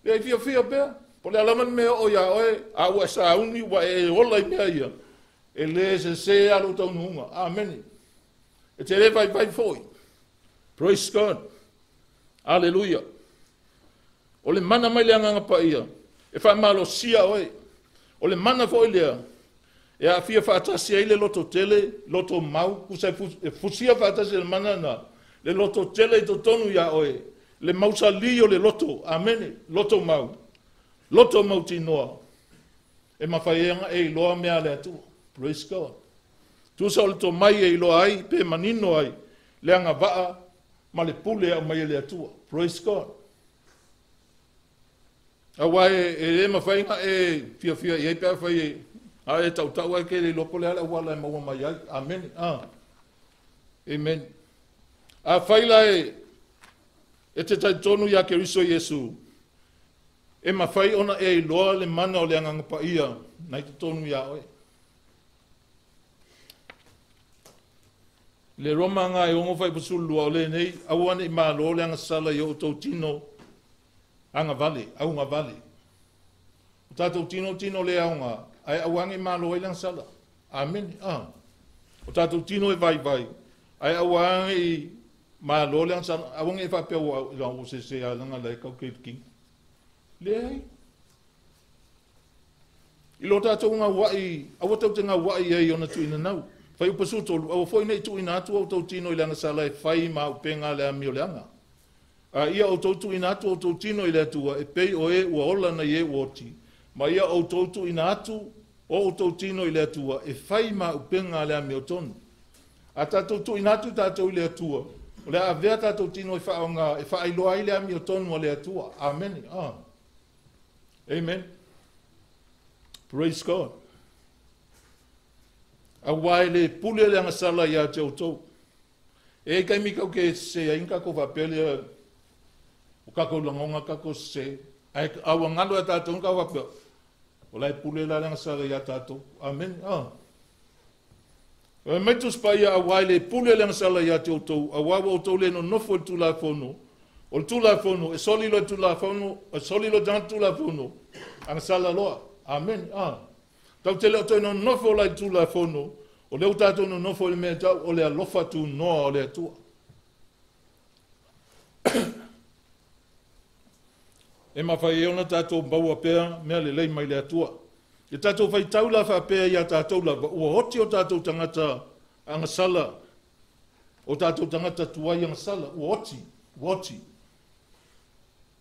Ia e fiafia pea, po le alama le mea o ia oe, a ua e sauni, ua e ola i mea ia, e le sese a lou taunuuga. Amene. E te le vaivai foi. Praise God. Alleluia. O le mana mai le agaga paia, e faamalosia oe. O le mana foi lea, e aafia faatasi ai le loto tele, loto mau, kusa e fusia faatasi le mana na, le loto tele i totonu ia oe, le mausali o le loto. Amene. Loto mau, loto mautinoa. E mafai ai ona e iloa mea a le Atua. Praise God. Tusa o le tomai e iloa ai pe manino ai le agavaa ma le pule e aumai e le Atua. Praise God. Aua e le mafai ona e fiafia i ai pe afai e a e tautau ai ke le iloa po o le a le auala e maua mai ai. Amene. Amen. Afai la e te talitonu ia Keriso Iesu, e mafai ona e iloa le mana o le Agaga Paia na i totonu ia oe. Le Roma ga e 6:12 o lenei, aua nei malo le agasala i o outou tino agavale, augavale. O tatou tino tino le aoga, ae aua nei malo ai le agasala. Amene. O tatou tino e vaivai, ae aua nei malo le agasala. Aua nei faapea ua se alaga la e kau ke kino. Leai. I lo tatou gauai, aua tau te gauai ai ona tuuina nau. Fai upa 13, aua foi nei tuuina atu outou tino i le agasala e fai ma upenga le amio le aga. A ia outou tuuina atu outou tino i le Atua, e pei o e ua ola na i e ua oti. Ma ia outou tuuina atu o outou tino i le Atua, e fai ma upenga le amio tonu. A tatou tuuina atu tatou i le Atua, o le avea tatou tino e whaonga, e whaailoa ai le amio tonu a le Atua. Amen. Amen. Praise God. Aua e le pule le agasala ia te outou. E kai mi kau ke se ai ka ko faapea lea o kakou lagonga kakou sesē ae auagalo ia tatou ka faapea o lae pule la le agasala iā tatou. Amene. E mai Tusi Paia auā e lē pule le agasala iā te outou, auā ua outou lē nonofo i le Tulafono. O le Tulafono e soli loa i le Tulafono, e soli loa i le tagata Tulafono, agasala loa. Amene. Tatou te le o toe nonofo la i le Tulafono, o lea ua tatou nonofo i le mea tau o le alofa tunoa o le Atua. E mafai ai ona tatou maua pea mea lelei mai le Atua. I tatou faitau la faapea iā tatou lava, ua oti o tatou tagata agasala, o tatou tagata tuai agasala, ua oti, ua oti.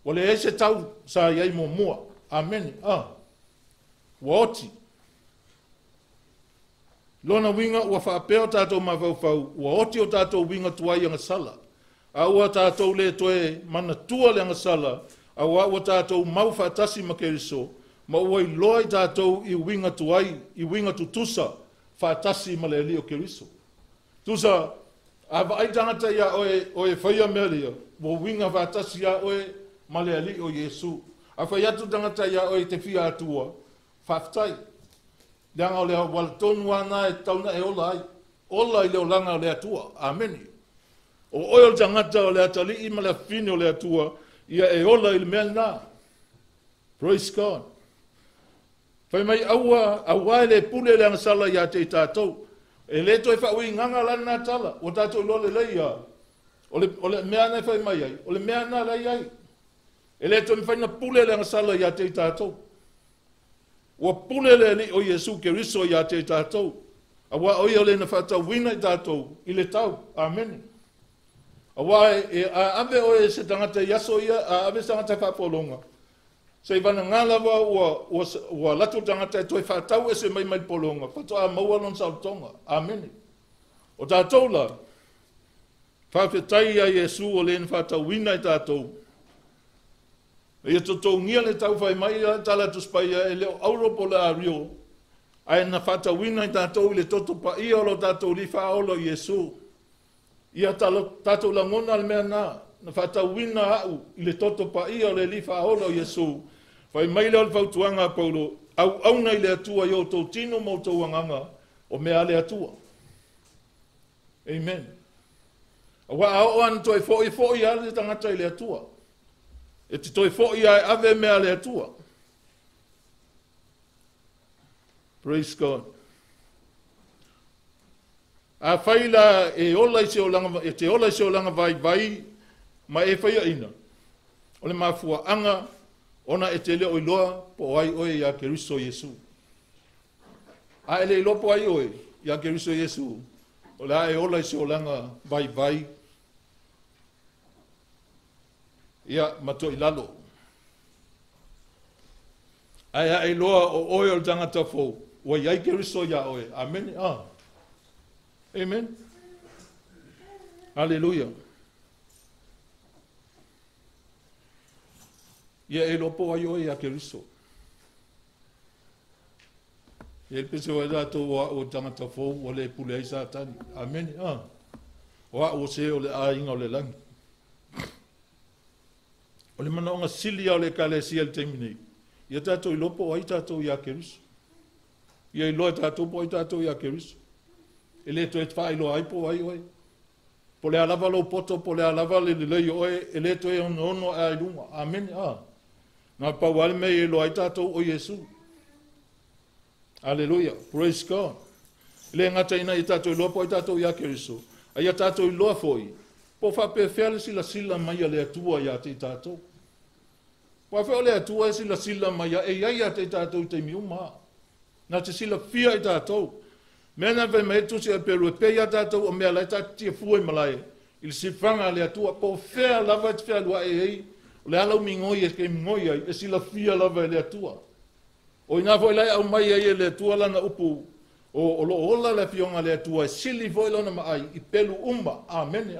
Ua leai se tau sa i ai muamua. Amene. Ua oti. Lona uiga ua faapea o tatou mafaufau, ua oti o tatou uiga tuai agasala. A ua tatou le toe manatua le agasala, auā ua tatou mau faatasi ma Keriso, ma ua iloa i tatou i uiga tuai, i uiga tutusa, faatasi ma le Alii o Keriso. Tusa, a vaai tagata iā oe, o e faia mea lia, ua uiga faatasi iā oe ma le Alii o Iesu. A fai atu tagata iā oe i te fia Atua, faafetai. Leaga o le auala tonu lava lena e tatau ona e ola ai. Ola i le olaga o le Atua. Amene. O oe o le tagata o le atalii ma le afafine o le Atua, ia e ola i le mea lena. Praise God. Fai mai aua, auā e le pule le agasala iā te i tatou. E le toe faauigaga la lena tala, ua tatou iloa lelei ia. O le mea na e fai mai ai, o le mea na la i ai. E le toe mafai na pule le agasala iā te i tatou. Ua pule le Alii o Iesu Keriso iā te i tatou. Auā o ia o le na faatauina i tatou i le tau. Amene. Auā e a ave oe e se tagata i aso ia, a ave se tagata e faapologa, se i vagana lava ua alu atu le tagata e toe faatau ese mai mai le pologa, faatoa maua lona saolotoga. Amene. O tatou la, faafetai ia Iesu o le na faatauina i tatou. Ia totogia le tau fai mai la tala Tusi Paia e le o auro po o le ario, ae na faatauina i tatou i le toto paia o lo tatou Alii Faaola o Iesu. Ia tatou lagona le mea na, na faatauina au i le toto paia o le Alii Faaola o Iesu. Fai mai lea o le fautuaga a Paulo, auauna i le Atua i outou tino ma outou agaga o mea a le Atua. Amen. Auā a oo ana toe foi foi lava le tagata i le Atua. E te toe foi a e ave mea a le Atua. Praise God. Afai la e ola i se olaga, e te ola i se olaga vaivai ma e faiaina, o le mafuaaga ona e te le o iloa po o ai oe ia Keriso Iesu. A e le iloa po o ai oe ia Keriso Iesu, o le a e ola i se olaga vaivai ia ma toilalo. Ae a e iloa o oe o le tagata fou, ua i ai Keriso iā oe. Amene. Amen. Aleluia. Ia e iloa po o ai oe iā Keriso. E le pese o ai tatou o au o le tagata fou ua le pule ai Satani. Amene. O au o se o le aiga o le lagi. O le manaoga sili lava o le Ekalesia i le taimi nei, ia tatou iloa po o ai tatou iā Keriso. Ia iloa e tatou po o ai tatou iā Keriso. E le toe faailoa ai po o ai oe. Po o le a lava lou poto, po o le a lava le lelei o oe, e le toe onoono ae i luga. Amene. Na pau lava le mea e iloa ai tatou o Iesu. Aleluia. Praise God. E le gata ina ia tatou iloa po o ai tatou iā Keriso, a ia tatou iloa foi po o faapefea le silasila mai a le Atua ia te i tatou. Aua foi o le Atua e silasila mai e i ai ia te i tatou i taimi uma. Na te silafia i tatou. Mea na fai mai tusi a Peru e pei ia tatou o mea la e tatou fua i malae i le sifaga a le Atua po o fea lava e te fealuai ai o le ala migoi e ke migoi ai e silafia lava e le Atua. O ina foi lai au mai ai e le Atua lana upu o lo ola le afioga le Atua e sili foi lona maai i pelu uma. Amene.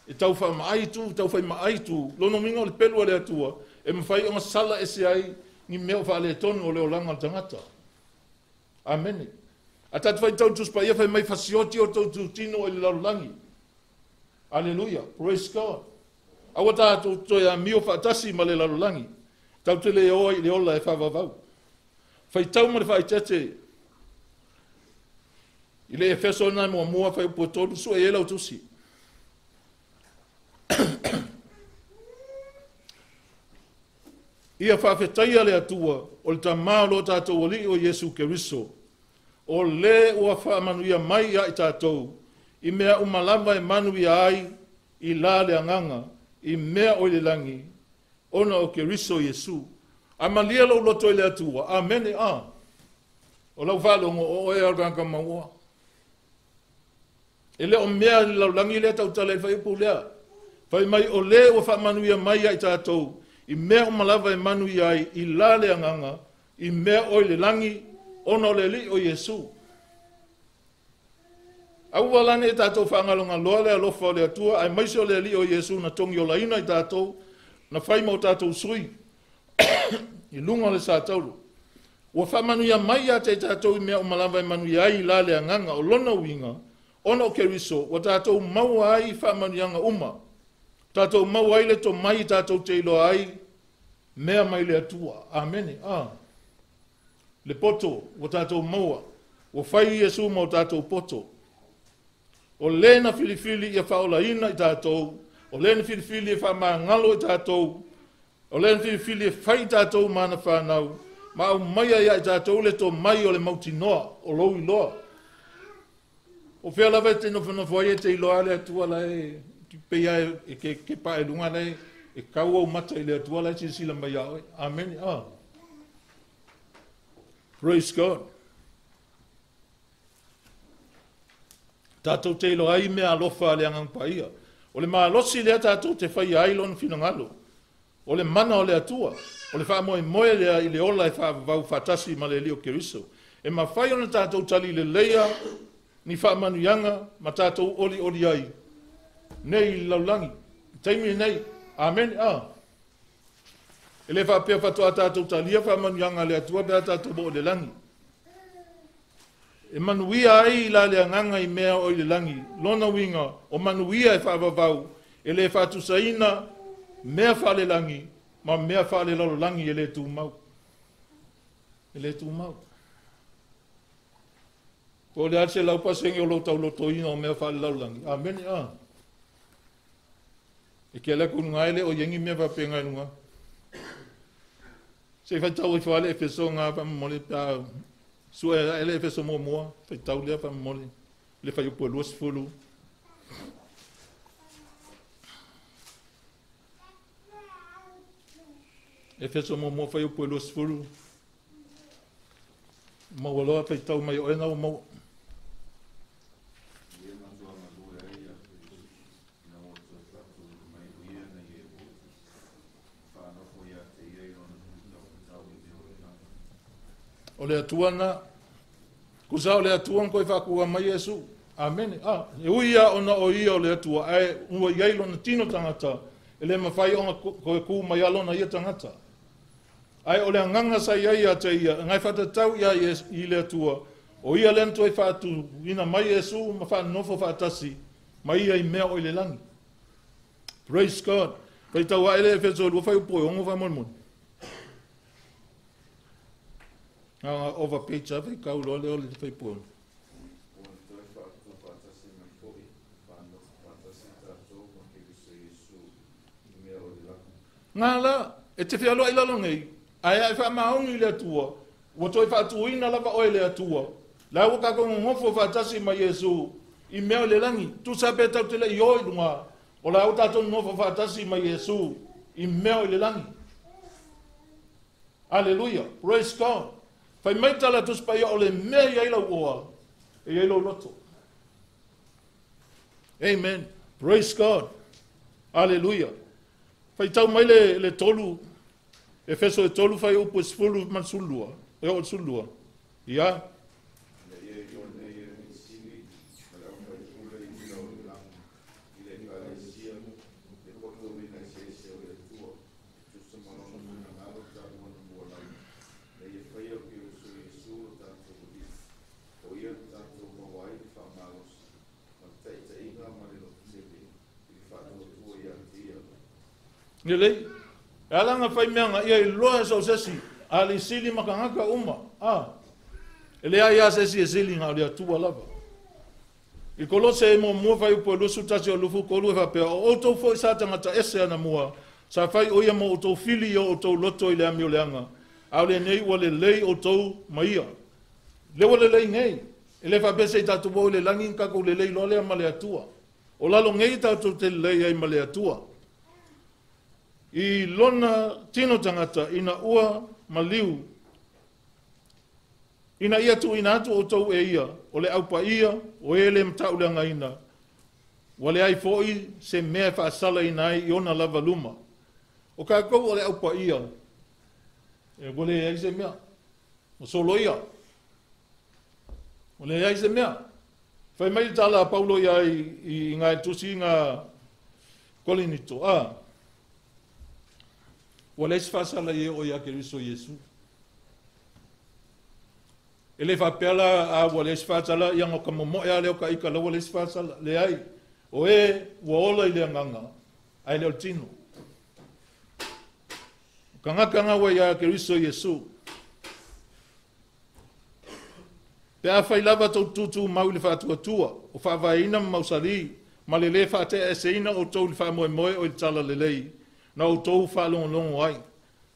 E tau faamaai tu, tau fai maai tu, lono minga o le pelu a le Atua, e mawhai o sala e se ai ni mea o faaletonu o le olaga o le tagata. Amene. A tatu fai tau tuspa ia fai mai fasioti o tau tutino i le lalolagi. Aleluia. Praise God. Aua tātou toe amio faatasi ma le lalolagi. Tau te le oa i le ola e whaavavau. Whai ma le whaitete. I le Efeso nai mua mua whai upu tolu sua e lau tusi. Ia whaafetaia le Atua o le tamā lo tātou ali o Iesu Keriso. O le ua whaamanuia mai ia i tātou, i mea umalava e manu ia ai i la le anganga, i mea o le langi, ona o Keriso Iesu. A malia lo loto i le Atua. Amene. O lau whaalongo o oe al ganga maua. E le o mea le laulangi lea tautala i whaiupu lea. Whai mai o le ua whaamanuia mai ia i tātou, i mea umalava e manu ia ai i la le anganga, i mea o le langi, ona o le li o Iesu. Aua lane e tātou whaangalonga loa le alofa o le Atua, ai maise o le li o Iesu na tongi o laina i tātou, na whai mau tātou sui, i lunga o le sātaulu. Ua whaamanuia mai ia te tātou i mea umalava e manu ia ai i la le anganga o lona uinga, ona o Keriso, ua tātou maua ai i whaamanuianga uma. Tātou maua ai le tō mai tātou te iloa ai, mea mai le Atua. Amene. Le poto, ua tātou maua, ua whai Iesu mau tātou poto. O lena filifili ia whaolaina i tātou, o lena filifili e whaamangalo i tātou, o lena filifili e whai i tātou mana whanau, ma au mai ia i tātou le tō mai o le mautinoa, o lou iloa. O whia lava e te nofonofo ai e te iloa le Atua la e, peia e ke pa e lunga la e kau au mata i le Atua la e silasila mai ia oe. Amene. Praise God. Tātou te iloa ai mea alofa le angang paia. O le malosi lea tātou te whai ai lona finangalo. O le mana o le Atua. O le whaamoe moe lea i le ola e whaavau whatasi ma le lio Keriso. E mawhai ona tātou tali le leia ni whaamanuianga ma tātou oli oli ai. Nei i laulangi. Taimi nei. Amen. E le whaapea whatoa tātou talia whaamanuianga le Atua pea tātou mo o le langi. E manuia ai i la le anganga i mea o i le langi. Lona winga o manuia e whaavavau. E le whaatusaina mea whaale langi ma mea whaale lalolangi e le tūmau. E le tūmau. Po le ase lau pasenge o lau taulotoina o mea whaale lalolangi. Amene. E ke ala kunu le o yengi mea whapenga nunga. Se whaitau i whaale Efeso ngā whamamole pā sua ele Efeso mua mua, whaitau lea whamamole, le whaiupu e 20. Efeso mua mua whaiupu e 20. Maua loa whaitau mai o ena o maua. O le Atua na. Kusa o le Atua na koe whakua mai Iesu. Amene. E ui ia ona o ia o le Atua, ae ua iai lona tino tangata, e le mawhai ona koe ku mai alona ia tangata. Ae o le anganga sa iai ia te ia, ngai whatatau ia i le Atua, o ia lena toe whaatu ina mai Iesu ma whaanofo whaatasi, mai ia i mea o i le langi. Praise God. Whai tau aele e whetso lua whai upo e ongo whai moni. Over page a whai kau loa le o le whai po. Ngā la, e te whialoa i lalo nei, ae ai wha maongi i le Atua, ua toi whaatuina lava oe le Atua, la ua kako ngongofo whaatasi mai Iesu, i mea o le langi, tu sape tau te le i oi lunga, o la ua tātou ngongofo whaatasi mai Iesu, i mea o le langi. Hallelujah, praise God. Whai mai tala tuspa ia o le mea i aila uoa, e i aila loto. Amen, praise God. Hallelujah. Whai tau mai le tolu, e feso e tolu whai upu e sefulu man sulua, e o sulua. Ia. Lelei, e alanga whai mea ngā ia i loa e sau sesi, a le sili makangaka uma, e lea ia sesi e sili ngā o le Atua lava. I Kolose e mua whai upo e lusu tasi o lufu kolu e whapea, o outou foi sa tangata ese ana mua, sa whai o ia mo outou fili o outou loto i le ami o leanga, a o le nei ua le lei outou maia. Le ua le lei nei, e le whapea se i tātou o le langi kako le lei loa lea ma le Atua. O lalo ngei tātou te lei ai ma le Atua. I lona tino tangata ina ua maliu ina ia tu ina atu o tau e ia o le aupa ia o ele mtau le angaina ua le ai foi se mea whaasala ina ai i ona lava luma o kākou o le aupa ia e ua le ai se mea o solo ia o le ai se mea whai mai tala a Paulo ia i ngā tusi ngā Korinito ua leisi whaasala i e o ia Keriso Iesu. E le whapea a ua leisi whaasala ia ngā kamomo e a leo ka ika la ua leisi whaasala. Le ai, o e ua ola i le anganga, ai leo tino. Ka ngaka ngā ua ia Keriso Iesu. Pe a whai lava tau tūtū mau i le whaatuatua, o whaavaina mausali, ma le le whaatea e seina o tau le whaamoe moe o i le tala lelei, na o tau whaalongolongo ai.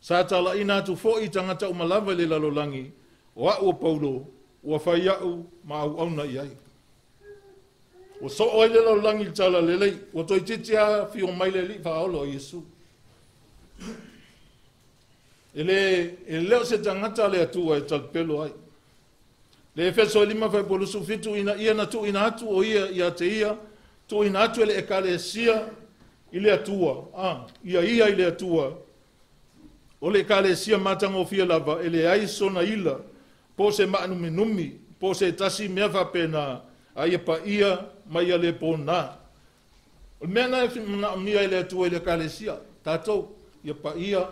Sa tala ina atu foi tangata o malava le lalolangi, o au o Paulo, ua whai au ma au auna i ai. O so oi le lalolangi le tala lelei, ua toi titia whio mai le li whaolo o Iesu. E leo se tangata le atua e talpelo ai. Le Efeso e lima whai polusu fitu ina ia na tu ina atu o ia ia te ia, tu ina atu ele ekalesia i le Atua, ia ia i le Atua, o le ekalesia matangofia lava, e le ai sona ila, po se maanuminumi, po se tasi mea whapena, a ia pa ia, ma ia le pōnā. O le mea na e manaomia i le Atua i le ekalesia, tātou, ia pa ia,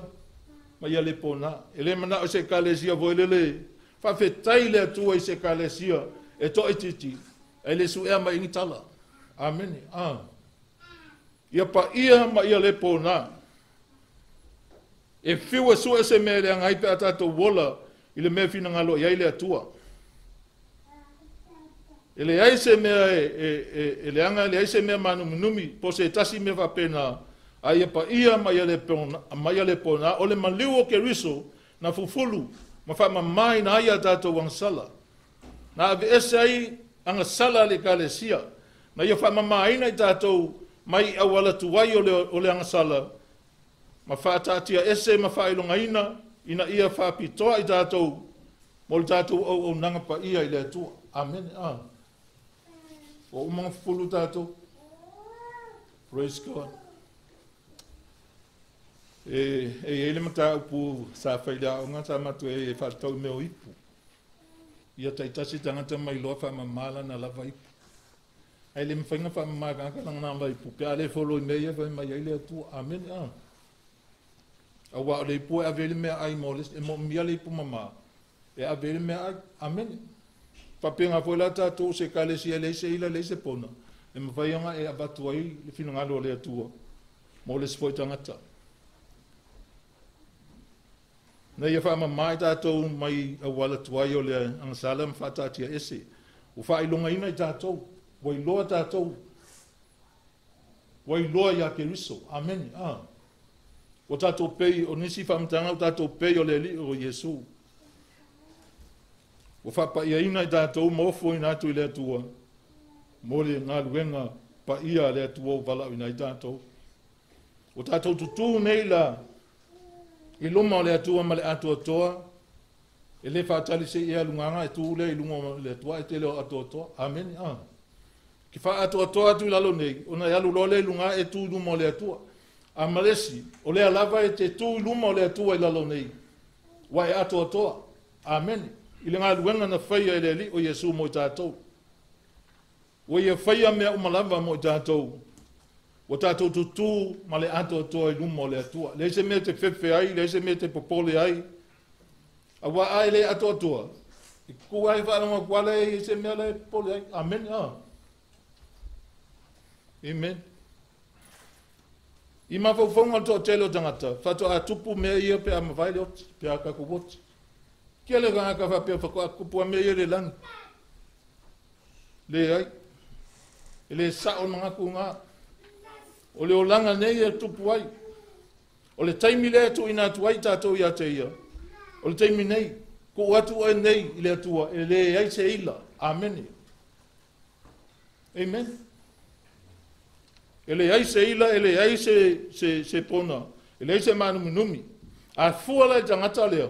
ma ia le pōnā. E le manao se ekalesia voi lele, whawhetai le Atua i se ekalesia, e to e titi, e le suea mai ingi tala. Amene, Ia pa ia ma ia le pōnā. E whiu e sua se mea le angai pe a tātou wola i le mea whina ngalo i ai le Atua. E le ai se mea e le anga, le ai se mea manuminumi, po se tasi mea whapena, a ia pa ia ma ia le pōnā, o le maliu o Keriso na fufulu, ma whamamai na ai a tātou angsala. Na ave ese ai angasala le kalesia, na ia whamamaina i tātou mai awala tuai o le angasala, ma whaatatia ese ma whailongaina, ina ia whaapitoa i tātou, mo le tātou au nanga pa ia i le Atua. Amen. O umanga fulu tātou. Praise God. E e le mata upu sa whailea o ngā tā matu e whaatau meo ipu. Ia taitasi tagata ma iloa faamamā lana lava ipu. Ae le mafai ona faamamā e tagata lana lava ipu pe a le folo i mea ia e fai mai ai le Atua. Amene. A. Auā o le ipu e ave ai le meaai mo le isi, e moomia le ipu mamā e ave ai le meaai. Amene. Faapena foi la tatou se ekalesia e leai se ila leai se pona, e mafai ona e avatu ai le finagalo o le Atua mo le isi foi tagata. Ina ia faamama i tatou mai auala tuai o le agasala ma faataatia ese. Ua faailogaina i tatou, ua iloa tatou, ua iloa ia Keriso. Amene. A. Ua tatou pei, o nisi faamatalaga ua tatou pei o le Alii o Iesu. Ua faapaiaina i tatou ma ofoina atu i le Atua mo le galuega paia a le Atua ua valaauina ai tatou. Ua tatou tutū nei la i luma o le Atua ma le atoatoa, e le faatali se i e alu gaga e tu lea i luga o le Atua e te le o atoatoa. Amene. A. Ke faaatoatoa atu i lalo nei, ona e alu loa lea i luga e tu i luma o le Atua. A ma le isi, o lea lava e te tu i luma o le Atua i lalo nei, ua e atoatoa. Amene. I le galuega na faia e le Alii o Iesu mo i tatou. Ua ia faia mea uma lava mo i tatou. Ua tatou tutū ma le atoatoa i luma o le Atua. Leai se mea e te fefe ai, leai se mea e te popole ai. Auā a e le atoatoa, e ku ai faalogo atu lava lea e i ai se mea la e popole ai. Amene. A. Amen. I mafaufauga o le toatele o tagata, faatoa tupu mea ia pe a mavae le oti, pe a tatou oti. Tele tagata faapea faatoa tupu lava mea ia i le lagi. Leai. E le sao le manatu lena. O le olaga nei e tupu ai. O le taimi lea e tuuina atu ai tatou ia te ia, o le taimi nei, tuu atu oe nei i le Atua, e leai se ila. Amene. Amen. E leai se ila, e leai se pona, e leai se mānuminumi. A fua la i le tagata lea,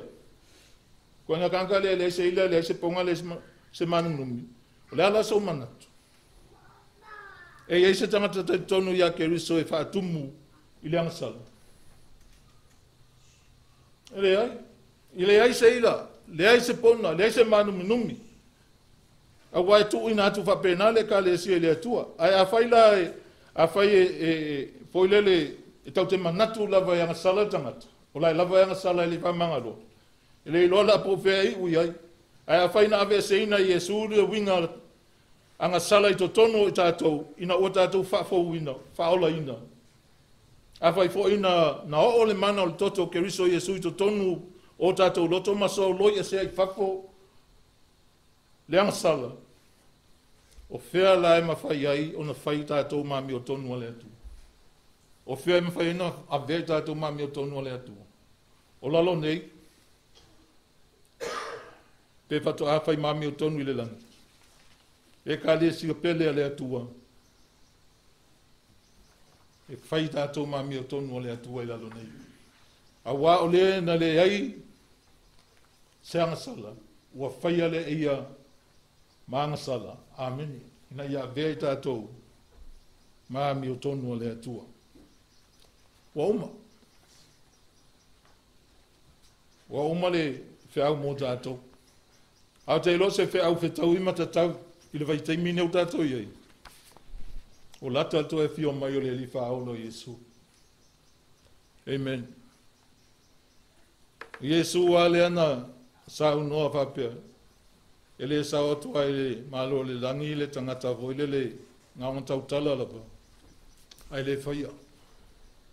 koina tagata lea e leai se ila, e leai se pona, e leai se mānuminumi, o le a la sou manatu? E i ai se tagata talitonu ia Keriso e faatumu i le agasala? E leai. E leai se ila, leai se pona, leai se mānuminumi. Auā e tuuina atu faapena le Ekalesia i le Atua. Ae afai la e, afai e, e, e foi lele, e tatou te manatu lava e agasala le tagata, o la e lava e agasala e le i faamagalo, e le iloa la po o fea e iu i ai. Ae afai na aveeseina e Iesu le uiga agasala i totonu o i tatou, ina ua tatou faafouina, faaolaina, afai foi na, na oo le mana o le toto o Keriso Iesu i totonu o tatou loto ma soloi esea i fafo le agasala, o fea la e mafai ai ona fai tatou ma amiotonu a le Atua? O fea e mafai ai ona avea i tatou ma amiotonu a le Atua? O lalo nei, pe faatoa fai ma amiotonu i le lagi. Ekalesia pele a le Atua, e fai tatou ma amiotonu a le Atua i lalo nei. Auā o le na leai se agasala, ua faia lea e ia ma agasala. Amene. Ina ia avea i tatou ma amiotonu a le Atua. Ua uma. Ua uma le feau mo tatou. Ae ou te iloa se feau fetaui ma tatau i le vaitaimi lenei ua tatou i ai. O lata le toe afio mai o le Alii Faaola o Iesu. Amen. O Iesu lava lea na saunoa faapea, e le sao atu ai le Malo o le lagi le tagata foi lele na ona tautala lava, ae le faia,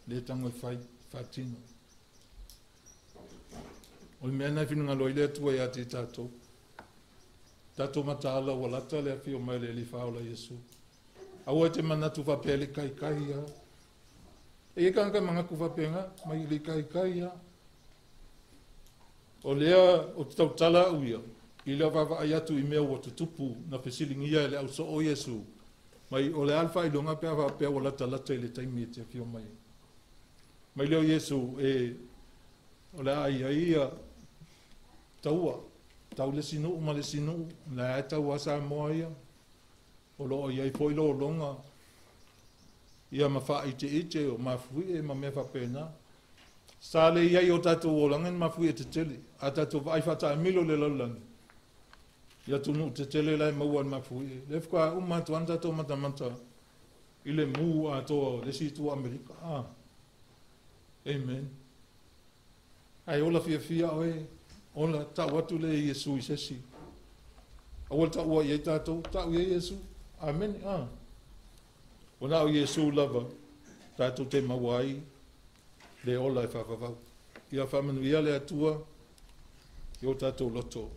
le tago e fai, faatino. O le mea lena e finagalo ai le Atua ia te tatou. Tatou mataala ua lata le afio mai o le Alii Faaola Iesu. Aua e te manatu faapea e le taitai lava. E i ai tagata manatu faapena, mai e le taitai lava. O lea ou te tautala au ia, i lau vaavaai atu i mea ua tutupu na fesiligia e le au soo Iesu, mai o le a le faailoga pe a faapea ua latalata i le taimi e te afio mai ai. Mai lea o Iesu e o le a i ai ia taua, tau le isi nuu ma le isi nuu, o la e tau lava Samoa ia, o lo o i ai foi lologa ia ma faaiteite o mafuie ma mea faapena. Sa le i ai i o tatou olaga ni mafuie tetele, a tatou vaai faataamilo i le lalolagi. I atunuu tetele la e maua i le mafuie. Lea faatoa uma atu lava ona tatou matamata i le mu atoa o le isi itu o Amerika. Amen. Ae ola fiafia oe, ola tau atu le Iesu i se isi. Aua le taua i ai tatou, tau i ai Iesu. Amene. Ua na o Iesu lava tatou te maua ai le ola e faavavau. Ia faamanuia le Atua i o tatou loto.